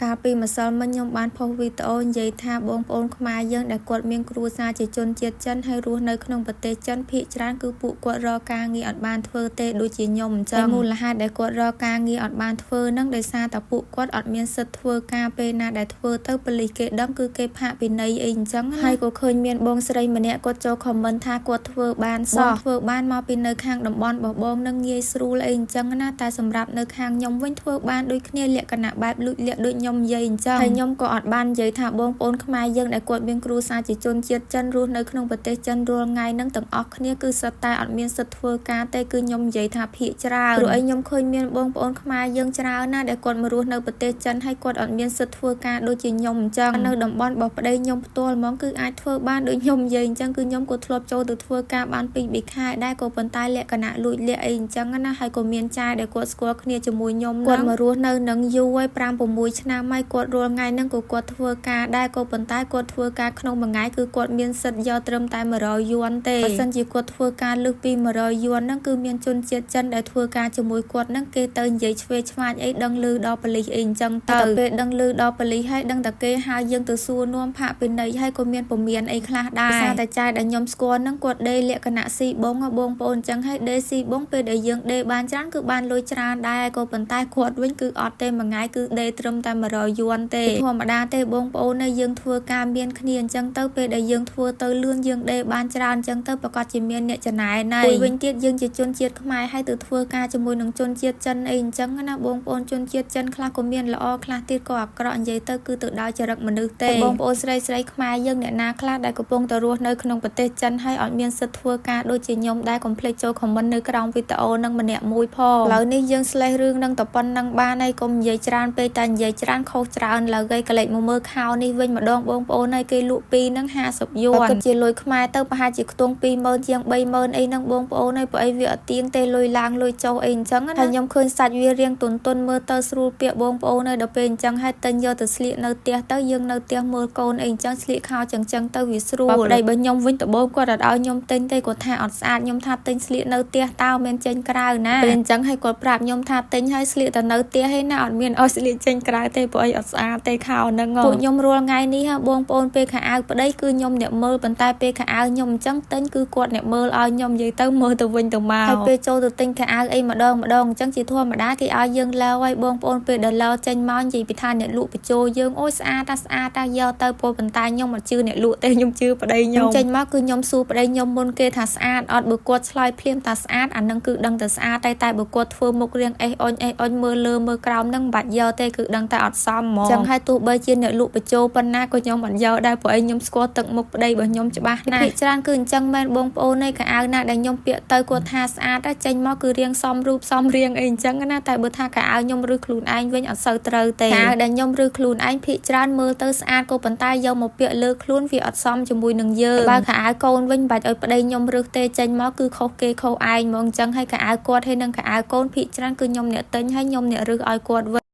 កាលពីម្សិលមិញខ្ញុំបានផុសវីដេអូនិយាយថាបងប្អូនខ្មែរយើងដែលគាត់មានគ្រួសារជាជនជាតិចិនហើយរស់នៅក្នុងប្រទេសចិនភាគច្រើនគឺពួកគាត់រកការងារអត់បានធ្វើទេដូចជាខ្ញុំអញ្ចឹងមូលហេតុដែលគាត់រកការងារអត់បានធ្វើហ្នឹងដោយសារតែពួកគាត់អត់មានសិទ្ធិធ្វើការពេលណាដែលធ្វើទៅប៉ូលិសគេដឹងគឺគេផាកពិន័យអីអញ្ចឹងហើយក៏ឃើញមានបងស្រីម្នាក់គាត់ចូល comment ថាគាត់ធ្វើបានសោះធ្វើបានមកពីនៅខាងតំបន់របស់បងនឹងងាយស្រួលអីអញ្ចឹងណាតែសម្រាប់នៅខាងខ្ញុំវិញធ្វើបានដូចគ្នាលក្ខណៈបែបលួចលាក់ដូចខ្ញុំនិយាយអញ្ចឹងហើយខ្ញុំក៏អត់បាននិយាយថាបងប្អូនខ្មែរយើងដែលគាត់មានគ្រួសារជាជនជាតិចិនរស់នៅក្នុងប្រទេសចិនរាល់ថ្ងៃហ្នឹងទាំងអស់គ្នាគឺសុទ្ធតែអត់មានសិទ្ធិធ្វើការទេគឺខ្ញុំនិយាយថាភាគច្រើនព្រោះអីខ្ញុំឃើញមានបងប្អូនខ្មែរយើងច្រើនណាស់ដែលគាត់មករស់នៅប្រទេសចិនហើយគាត់អត់មានសិទ្ធិធ្វើការដូចជាខ្ញុំអញ្ចឹងនៅតំបន់របស់ប្តីខ្ញុំផ្ទាល់ហ្មងគឺអាចធ្វើបានដូចខ្ញុំនិយាយអញ្ចឹងគឺខ្ញុំក៏ធ្លាប់ចូលទៅធ្វើការបាន2 3ខែដែរក៏ប៉ុន្តែលក្ខណៈលួចលាក់អីអញ្ចឹងណាហើយក៏មានចែដែលគាត់ស្គាល់គ្នាជាមួយខ្ញុំគាត់មករស់នៅនឹងយូរហើយ5 6ឆ្នាំហើយគាត់រាល់ថ្ងៃហ្នឹងក៏គាត់ធ្វើការដែរក៏ប៉ុន្តែគាត់ធ្វើការក្នុងមួយថ្ងៃគឺគាត់មានសិទ្ធិយកត្រឹមតែ100យួនទេបើសិនជាគាត់ធ្វើការលើសពី100យួនហ្នឹងគឺមានជនជាតិចិនដែលធ្វើការជាមួយគាត់ហ្នឹងគេទៅនិយាយឆ្វេងឆ្វាញអីដឹងឮដល់ប៉ូលិសអីអញ្ចឹងទៅពេលដឹងឮដល់ប៉ូលិសហើយដឹងតែគេហៅយើងទៅសួរនាំផាកពិន័យហើយក៏មានពមៀនអីខ្លះដែរសារតែចែដែលខ្ញុំស្គាល់ហ្នឹងគាត់ដេលក្ខណៈស៊ីបងបងប្អូនអញ្ចឹងហើយដេស៊ីបងពេលដែលយើងដេបានច្រើនគឺបានលុយច្រើនដែរក៏ប៉ុន្តែគាត់វិញគឺអត់ទេមួយថ្ងៃគឺដេត្រឹមតែ100យួនទេធម្មតាទេបងប្អូននៅយើងធ្វើការមានគ្នាអញ្ចឹងទៅពេលដែលយើងធ្វើទៅលឿនយើងដេបានច្រើនអញ្ចឹងទៅប្រកាសជាមានអ្នកចំណែនហើយវិញទៀតយើងជាជនជាតិខ្មែរហើយទៅធ្វើការជាមួយនឹងជនជាតិចិនអីអញ្ចឹងណាបងប្អូនជនជាតិចិនខ្លះក៏មានល្អខ្លះទៀតក៏អាក្រក់និយាយទៅគឺទៅដោយចរិតមនុស្សទេបងប្អូនស្រីស្រីខ្មែរយើងអ្នកណាខ្លះដែលកំពុងតែរស់នៅក្នុងប្រទេសចិនហើយអត់មានសិទ្ធិធ្វើការដូចជាខ្ញុំដែរកុំភ្លេចចូល comment នៅក្រោមវីដេអូនឹងម្នាក់មួយផងឥឡូវនេះយើងស្លេះរឿងនឹងតែប៉ុណ្្នឹងបានហើយកុំនិយាយច្រើនពេកតែនិយាយច្រើនខុសច្រើនឡើយកលេចមកមើលខោនេះវិញម្ដងបងប្អូនហើយគេលក់ពីរហ្នឹង50យួនគិតជាលុយខ្មែរទៅប្រហែលជាខ្ទង់20000ជាង30000អីហ្នឹងបងប្អូនហើយព្រោះអីវាអត់ទៀងទេលុយឡើងលុយចុះអីអញ្ចឹងណាហើយខ្ញុំឃើញសាច់វារៀងទុនទុនមើលទៅស្រួលពាក់បងប្អូនហើយដល់ពេលអញ្ចឹងហើយទិញយកទៅស្លៀកនៅផ្ទះទៅយើងនៅផ្ទះមើលកូនអីអញ្ចឹងស្លៀកខោចឹងចឹងទៅវាស្រួលប្តីបើខ្ញុំវិញដំបូងគាត់អត់ឲ្យខ្ញុំទិញទេគាត់ថាអត់ស្អាតខ្ញុំថាទិញស្លៀកនៅផ្ទះតើមិនចេញក្រៅណាពេលអញ្ចឹងហើយគាត់ប្រាប់ខ្ញុំថាទិញហើយស្លៀកតែនៅផ្ទះឯណាអត់មានឲ្យស្លៀកចេញក្រៅទេព្រោះអីអត់ស្អាតទេខោហ្នឹងពួកខ្ញុំរាល់ថ្ងៃនេះបងប្អូនពេលខោអាវប្តីគឺខ្ញុំអ្នកមើលប៉ុន្តែពេលខោអាវខ្ញុំអញ្ចឹងទិញគឺគាត់អ្នកមើលឲ្យខ្ញុំនិយាយទៅមើលទៅវិញទៅមកហើយពេលចូលទៅទិញខោអាវអីម្ដងម្ដងអញ្ចឹងជាធម្មតាគេឲ្យយើងឡឲ្យបងប្អូនពេលដែលឡចេញមកនិយាយពីថាអ្នកលក់បញ្ជោយើងអូយស្អាតតាស្អាតតាយកទៅព្រោះប៉ុន្តែខ្ញុំអត់ជឿអ្នកលក់ទេខ្ញុំជឿប្តីខ្ញុំចេញមកគឺខ្ញុំសួរប្តីខ្ញុំមុនគេថាស្អាតអត់បើគាត់ឆ្លើយភ្លាមថាស្អាតអានឹងគឺដឹងតែស្អាតតែតែបើគាត់ធ្វើមុខរាងអេះអុញអេះអុញមើលលើមើលក្រោមនឹងមិនបាច់យកទេគឺដឹងតែអត់សមហ្មងចឹងហើយទោះបីជាអ្នកលក់បញ្ជោប៉ុណ្ណាក៏ខ្ញុំអត់យកដែរព្រោះអីខ្ញុំស្គាល់ទឹកមុខប្តីរបស់ខ្ញុំច្បាស់ណាស់ភាគច្រើនគឺអញ្ចឹងមែនបងប្អូនឯកៅអៅណាដែលខ្ញុំពាក់ទៅគាត់ថាស្អាតតែចេញមកគឺរាងសមរូបសមរាងអីអញ្ចឹងណាតែបើថាកៅអៅខ្ញុំឬខ្លួនឯងវិញអត់សូវត្រូវទេកៅអៅដែលខ្ញុំឬខ្លួនឯងភាគច្រើនមើលទៅស្អាតក៏ប៉ុន្តែយកមកពាក់លើខ្លួនវាអត់សមជាមួយនឹងយើងបើកៅអៅកូនវិញមិនបាច់ឲ្យប្តីខ្ញុំរើសទេចេញមកគឺខុសគេខុសឯងហ្មងអញ្ចឹងហើយកៅអៅគាត់ហើយនិងកៅអៅកូនភាគច្រើនគឺខ្ញុំអ្នកទិញហើយខ្ញុំអ្នករើសឲ្យគាត់វិញ។